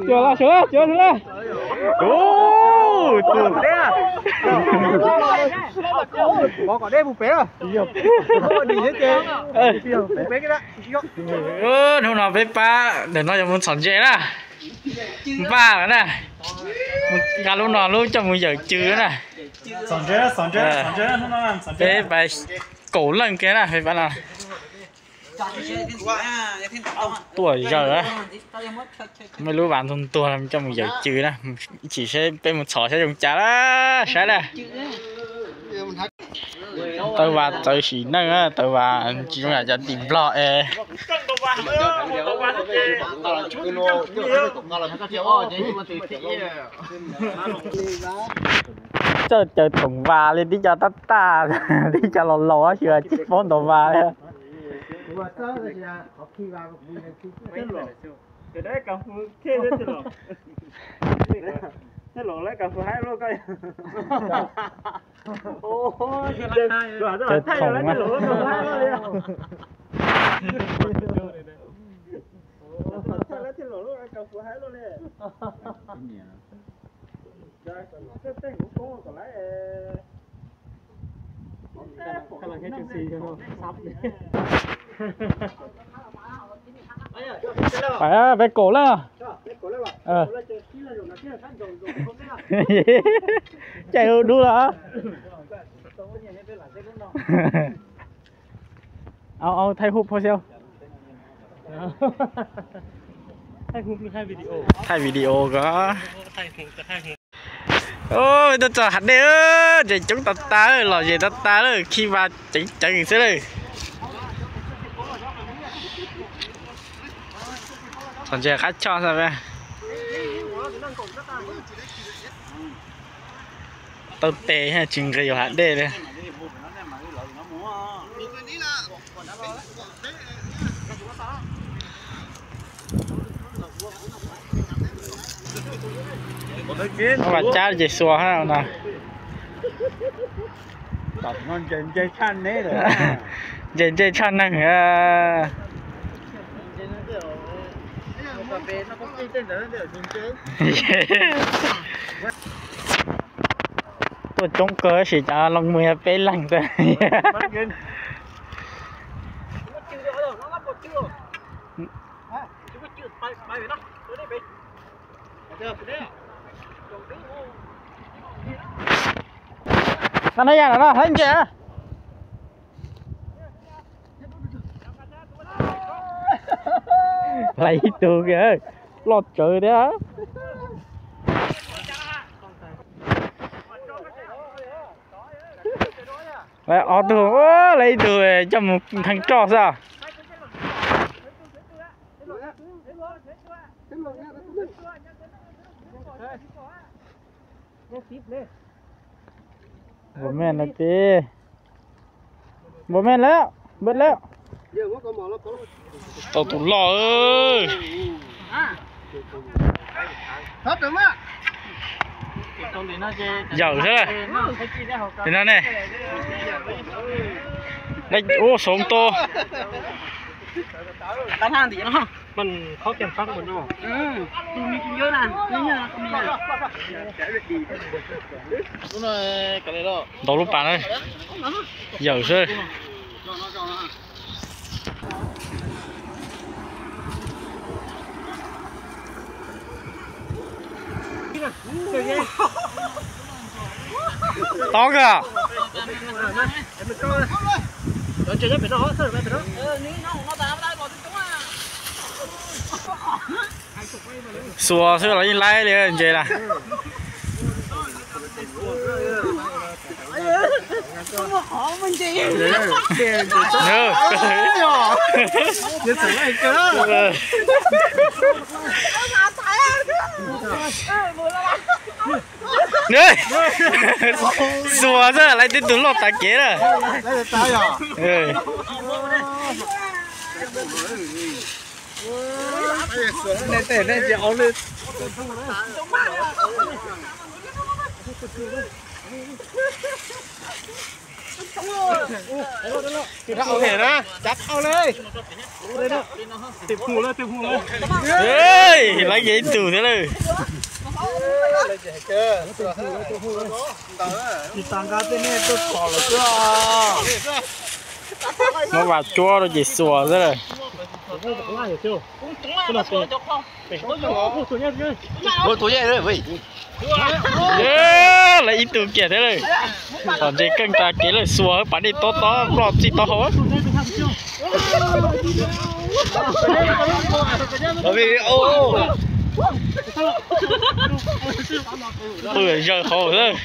Cua los sawv, cua sawv lawm. Ub, tus. Pov kom deb mus pem. Hnub no peb pab ntawm no yuav mus txhom ntses na. Npaj lawm na. Nqa lub no lub coj mus yawm cw na. Peb pab kaum leej kiag na peb pab no. Tuaj zaws, muaj lub vas ntuag ntuag coj mus yawm cw na. Ib chim seb peb mus txhom saib zoo cas na, saib na. Taw vas txawv sim neej, taw vas tsis zoo yam cov tim Nplog es. Txawj caws toom vas li tib co tab taj, tib co laus laus xwb tsis paub ntaus vas li. Caws toom na. Peb kaum leej. Caij dub dub los. Au, au, thaij hub phauj xyov. Thaij video ko. Tuaj txog hav dej, ntses coob tas tas, lom zem tas tas lawm, khi vas ceev ceev xwb lawm. Txhom ntses qab choj xwb. Tau tes tsis nqis hav dej li. Ua vas cab ces xuas no. Ntses ntse tshaj neeg. Tuaj coob kawg tab sis cas loo mus yog peb leeg xwb. Qab no yog no hlais ntses. Hlais ib tug kiag, loj tsawv thiab. Lawv ob tug, lawv ib tug coj mus ntheev roj xwb. Npua mej no ces, npua mej lawm, npaj lawm. Tau tus loj. Yawm xwb. Nim no ne, ua xoov tua. Ntaus lub pas na, yawm xwb. Tod kawg. Xuas xwb los yeej laib li ntses na. Xuas xwb laib tib tug loj tas kev na. Ê, lawv yeej ib tug thiab lawm. Muab Vam cuab rau ces xuas xwb lawm. Lawv ib tug kiag thiab lawm. Txhom ntses keej tas kev lawm, xuas pas dej tob tob ploj txij taub hau. Pw zaws hauv xwb.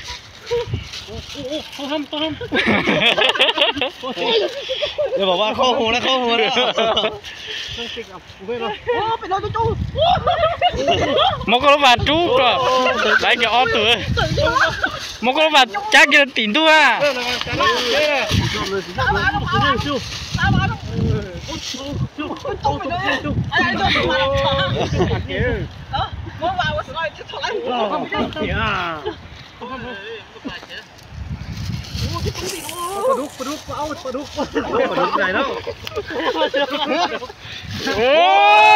Muab koj lub vas rub kom laiv kiag ob tug. Muab koj lub vas cab kiag tim ntuj a.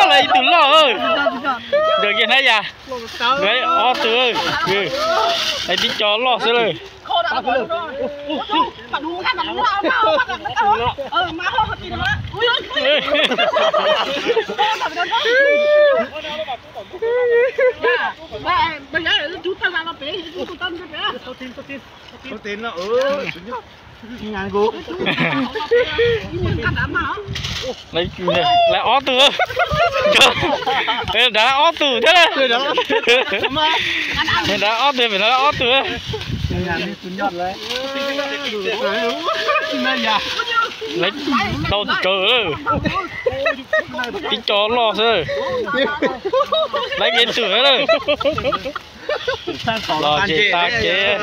Laiv ib tug loj. Nkawd kiag hnab yas. Laiv ob tug. Laiv tib co loj xwb lawm. Laiv ob tug. Nrad ob tug thiab. Nrad ob tug, pem no ob tug. Laiv ntau kawg. Tib co loj xwb. Laiv kev twm na. Los ces tag kev.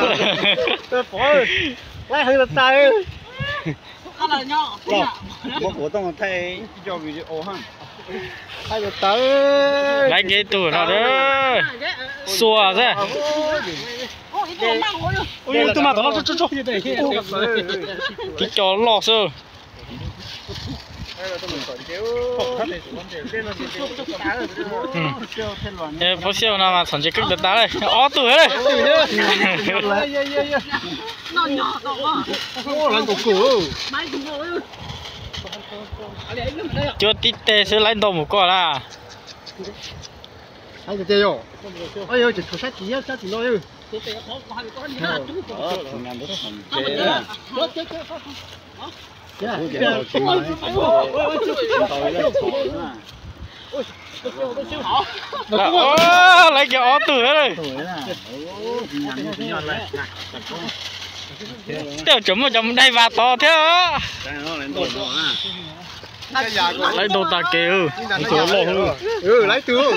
Laiv kev twm no. Xuas xwb. Tib co loj xwb. Pab xiab no mas txhom ntses keej tas tas lawm, ob tug lawm. Cuab tib teg xwb laiv ntau mus koj lawm. Laiv kiag ob tug lawm. Tej zaum tseem muaj cov mus daig vas tod thiab. Laiv ntau tas kev. Laiv tug.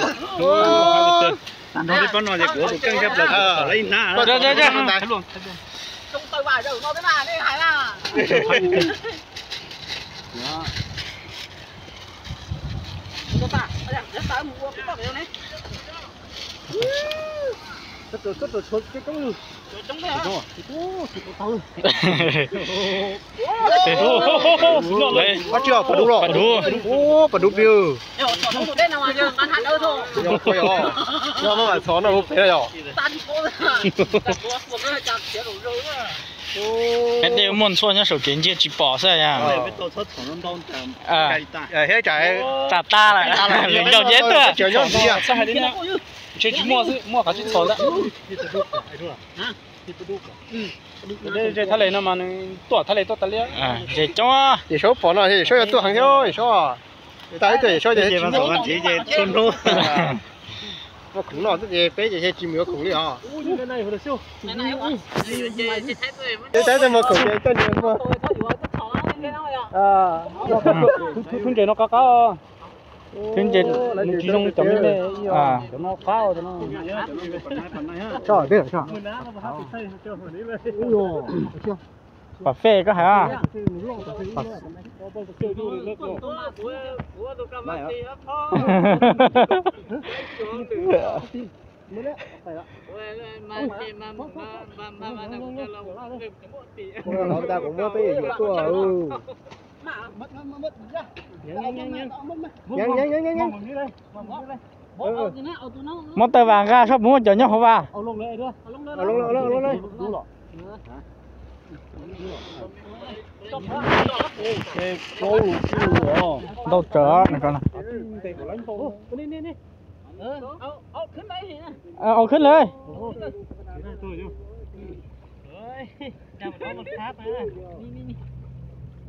Pab dub los, pab dub plig. Yog mas txhov no peb yog. Peb dej muaj ntxhuaj nyob saum kev ntsia tsis pom xwb. Thiab tas tas lawm, lwm zaus ces tuaj. Ntshe tsis muaj xwb, muaj qhov tsis txhos ntag. Ntshe thaj les no mas nws tuaj thaj les tuaj tas li. Ntshe coob. Yawm Saub pom no, Yawm Saub yuav tuaj heev thiab Yawm Saub. Tas ib tug Yawm Saub ces tsis muaj khoom no xwb ces peb ces tsis mus yuav khoom li os. Peb tab muag khoom ces coj nws muag. Thub ntses no qab qab. Thub ntses nws tsis zoo li cov me me, cov no qab. Pam Fej koj hais. Muab tawg vas nqa soj puv muaj cov nyob hauv vas. Ntau tsawv. Au khwb lawm.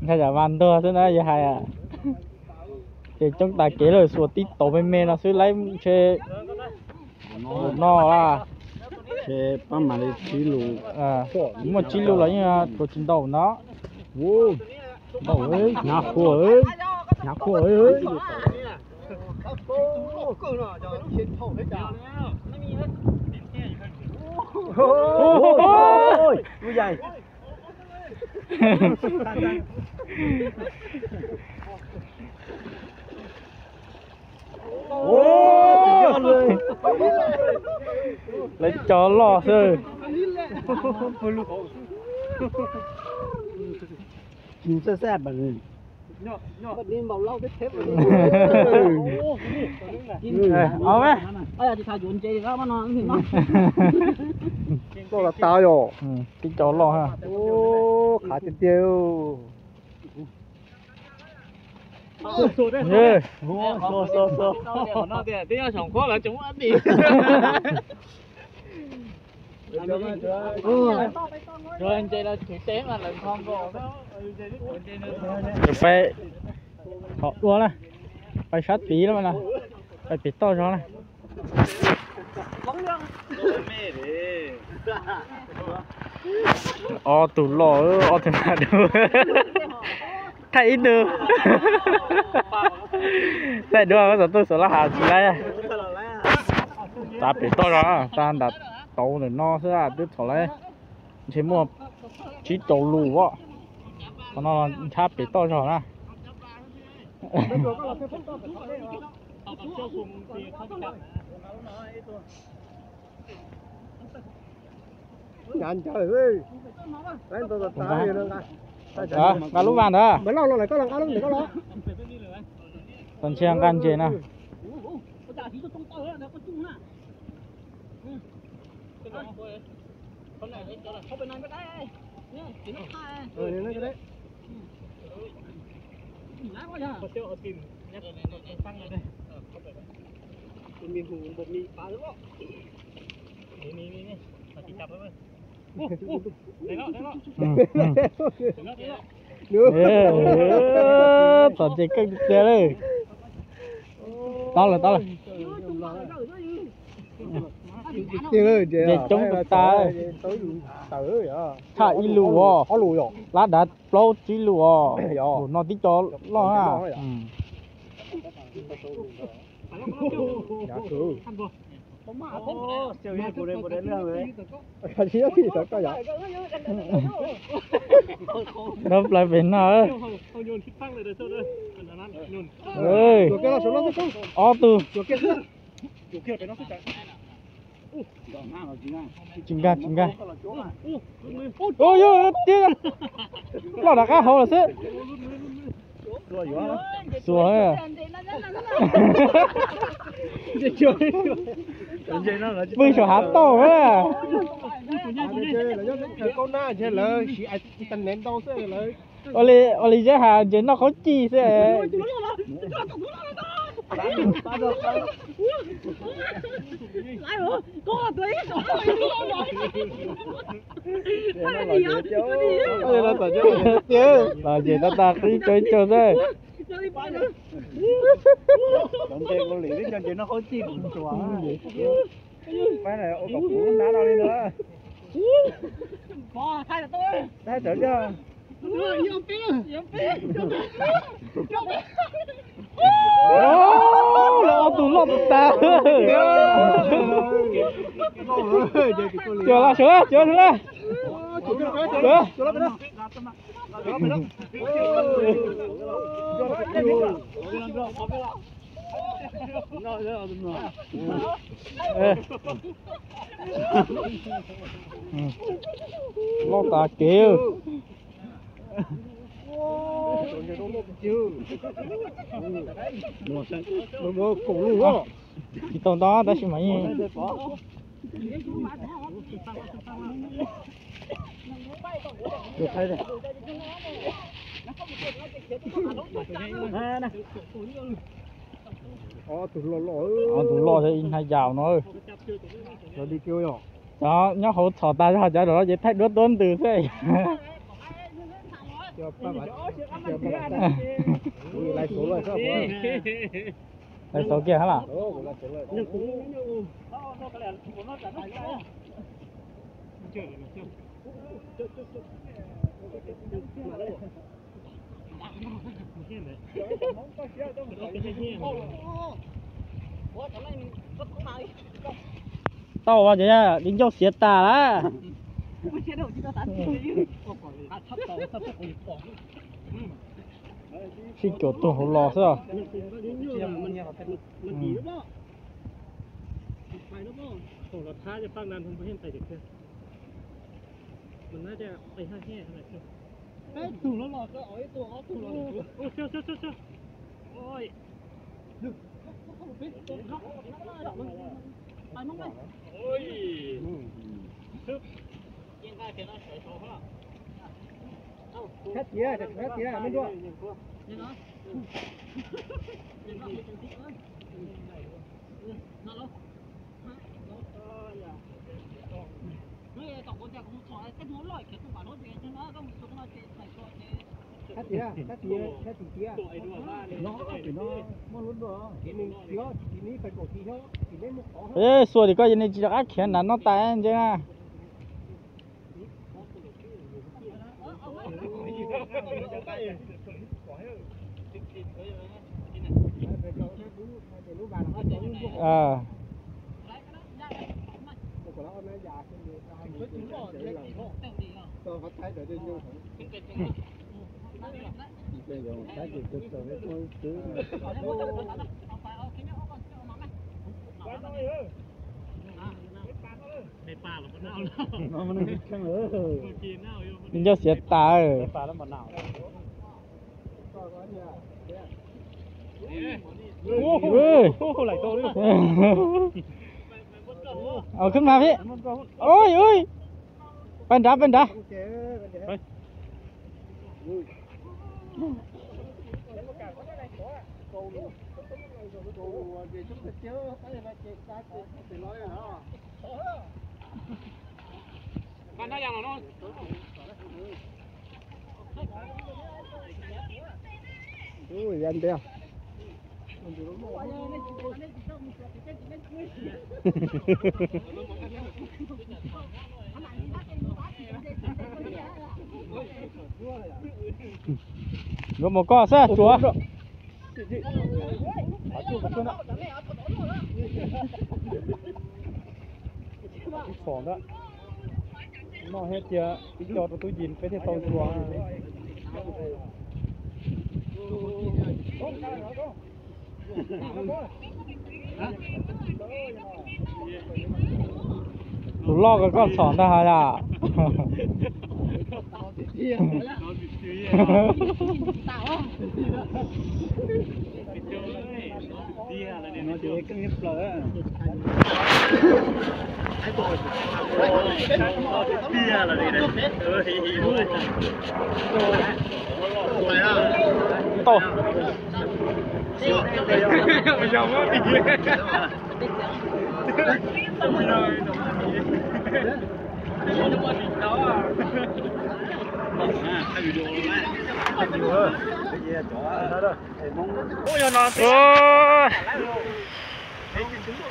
Ntshai yam vas ntuag xwb na yog hais. Ces coob tas kev lawm, xuas tib tauv me me no xwb laib ntshe. No, pab mam li tsib lus. Muaj tsib lus los yeej rau tsis ntau no. Hnyav qhuav, hnyav qhuav. Lawv cov loj xwb. Loj tas yom. Tib cov loj. Qhav tiag tiag. Peb ho dua na, peb sab tid lawm na, peb pem toj zog na. Ob tug loj, ob tug na. Thaij ib tug. Thaij duab, txog tuj xuas laj hav tsis laib. Txav pem toj zog, txav nram tauv ntawm no xwb twb txhaum lawm. Ntshe muaj tsib rau lus os. Qhov no nrhab pem toj zog na. Nqa lub vas ntawd. Txog ntshe nqa ntses na. Txom ntses kawg tiag li. Tau lawm, tau lawm. Ntses coob tas. Tshaj ib lus os. Lab dav plaub tsib lus os. Lus no tib co loj na. Nyob plaws pem no. Ob tug. Tsis nkag, tsis nkag. Loj rov qab hauv lawm xwb. Xuas. Pw saum hav tauj na. Ua li, ua li Zeb has ntses noj khaub cij xwb. Los ntses tab tag qib cov ib co xwb. Lawv ob tug loj tas tas. Cov los sawv, cov sawv. Loj tas kev. Tsis tau nto tab sis mas yeej Tus loj thiab ib hnab yau no. Cov nyob hauv txhom tas zog, cov lawm ces thaij duab tuab ntws xwb. Lawv xauv kiag hab las. Tau ces di ncauj xiav tas lawm. Sib cuam tuag hauv los xwb. Thab tiav, thab tiav me nruas. Thab tiav, thab tiav, thab tiav. No, pem no muaj lub nruas, ces nws tiav, ces nws ib pais kaum tis nyob, ces neb muaj qhov. Xuas tim koj ces nws tsis rov qab khiav nram no tas ntse na. Ncauj xiav tas. Khib mas peb. Ui, ui. Pab nrad, pab nrad. Yuav mus koj xwb tsuav. Ib txhom ntawd, noj thiab cia ib co rau tub yis peb thiaj tau tsuav. Tus loj ko koj txhom ntag hos yom. Tau.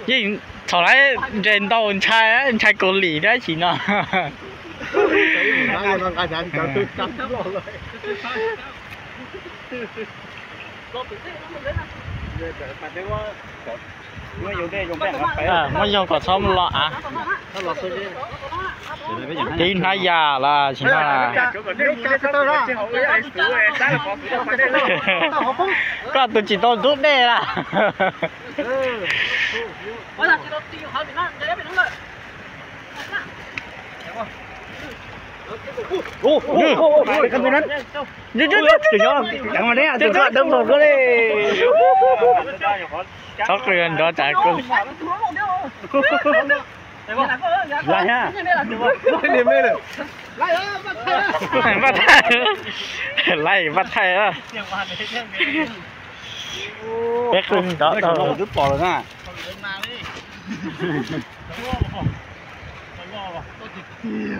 Yeej thaum lawv nres ntau ntshai, ntshai Kaus Lim dab tsi no. Muab yog kom txhob los av. Tib hnab yas los tsis hnab. Koj tus tsis tau ntub dej lawm. Txhob qw nrov tsam kuv Npaj thaij, laiv npaj thaij. Peb qw nrov tau twb pom lawm na.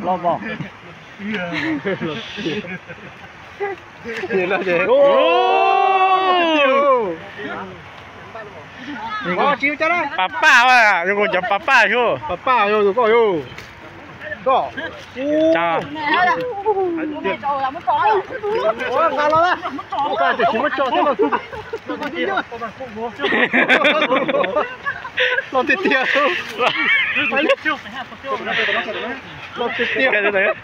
Loj pom. Pas paj, yuav kuv cov pas paj xwb. Pas paj yog tus koj yog. Koj. Nqa los na. Koj tias tsis muab tso thiab los. Los tiag tiag. Los tiag tiag.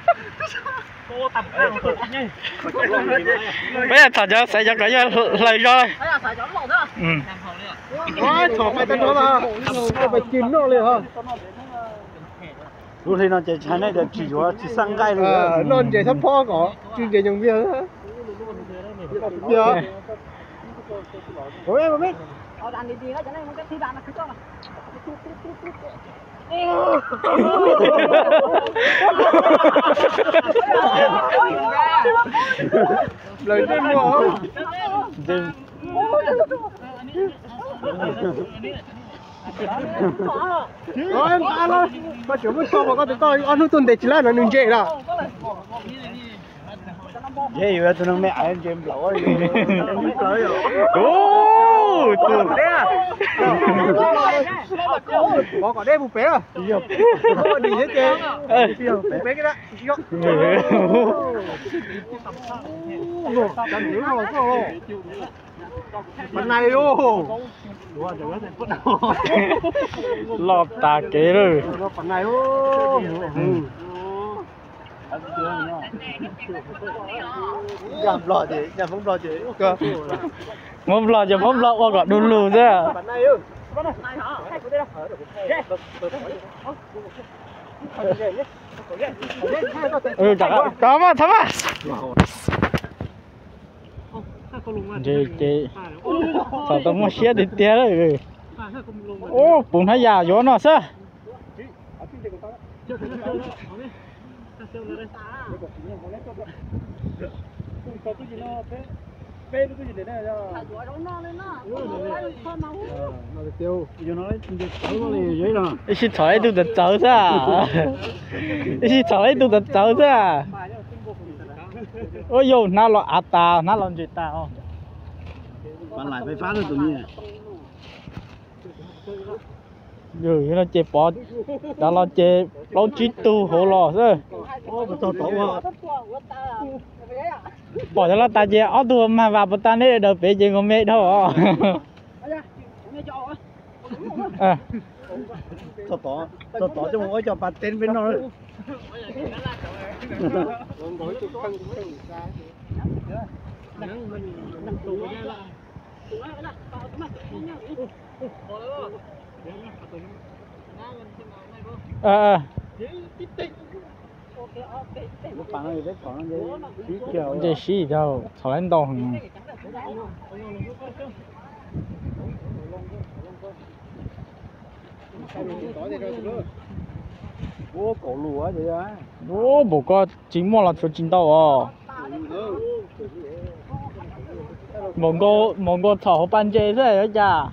Peb yog thaum cov xaiv cov kom yog hlaws zog. Thaum pais tag nrho mas pais kis noj li os. Lub hli no ces ntshai nej tias tsis yuav tsis xaj nqaij li. Noj ntses txhob phob kom tsw ntses nyoos ntiag. Plaws ntsej muag. Koj tseem muab tso mas koj tus toj ob hnub tuaj ntes tsis lab no nws ntse lawm. Yog yus yog tus neeg me aiv ntse nplaum. Pov kom deb mus pem. Mus pem. Pas nais lauj. Loj tas kev lawm. Pas nais lauj. Hmoob Nplog ces Hmoob Nplog ua kom du lug xwb. Thov mas, thov mas. Ntshe ces thaum tau muaj siab tiag tiag lawm. Ub, puv hnab yas yuav no xwb. Ib sij txhom ib tug tawv txawv xwb. Ib sij txhom ib tug tawv txawv xwb. Ua yau hnab los av tas, hnab los ntses tas. Yog no ces pov, cov los ces plaub tsib tug hauv los xwb. Pom cov los tas ces ob tug mag vas puas tas neb daws pem ces nkaus me dhau os. Txog tod coj mus ua cov pas teb peb noj. Ntses sib dhau, txhom lawv ntau heev. Ub, npaum ko tsis muaj los tshuav tsis ntau os. Npaum nkaus txhom hauv pas ntses xwb ua cas.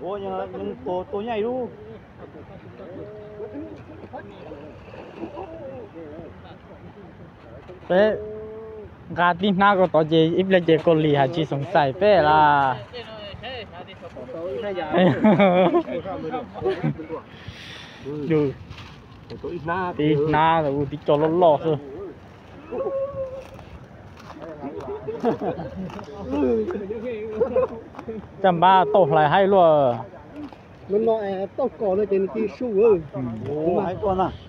Ua, tua nyaij lub. Peb Nqa tib hnab ko tod ces ib pliag ces Kaus Lim hais tsis xoom xais peb las. Tib hnab ua tib co loj loj xwb. Caj npab tauj hlais haib luaj. Tauj kom no ces nws cia li su.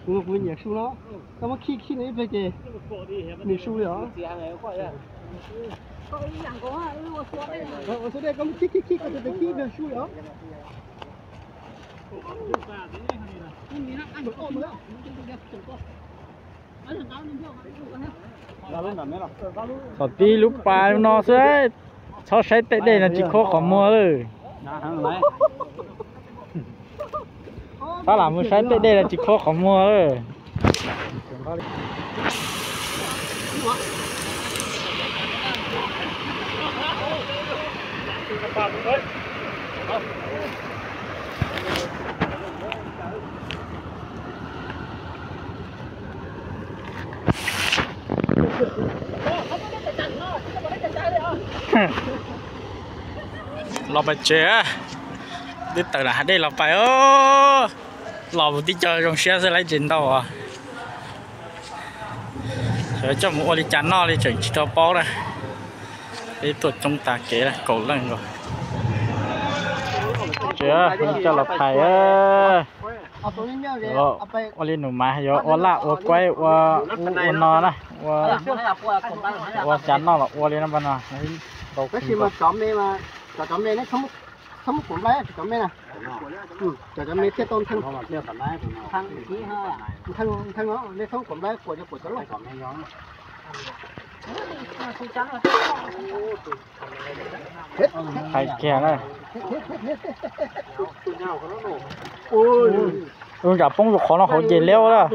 Kuv nyiam su no. Koj muab khij khij no ib pliag ces nws su li os. Ua xua dej, koj muab khij khij khij, koj tus tes khij ib pliag su li os. Thaum tib lub pas no xwb, txhob saib tej dej no tsis khuab qhov muag lawm. Tab lam mus saib tej dej no tsis khuab qhov muag lawm. Los pais tsev, twb tawm lam hav dej los pais. Los mus tib co zoo siab xwb, lawv tsis ntau os. Xyov coj mus ua li cas noj li tseem tsis tau paub na. Peb tuaj coob tas kev lawm, kaum leej nkaus. Tsev, coj los phais. Ua li nus mas yuav ua laj ua kuaib ua ub ua no na, ua cas noj los ua li no mas no. Tab sis mas cov me mas, cov me neb txhob muab kuam nplai, cov me na, cov me thiaj tau nthee. Nthee, nthee, neb txhob muab kuam nplai, kuam cov, kuam cov loj. Hais kiag na. Ua ntsam poob rau qhov no hauv ces liab lawm.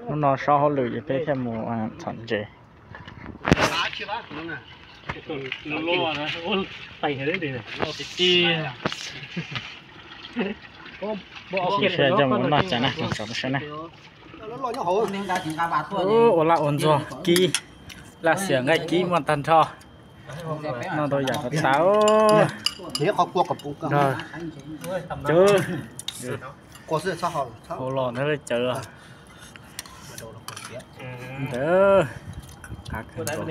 Hnub no sob hauj lwm ces peb thiaj mus txhom ntses. Tsis yog coj mus noj cas na, saib na. Ua laj ua ntxuag kib, laj xiam nqaij kib muaj tag nrho. Noj tau yam tas tas. Cawv, hau los ntawd cawv ntawd.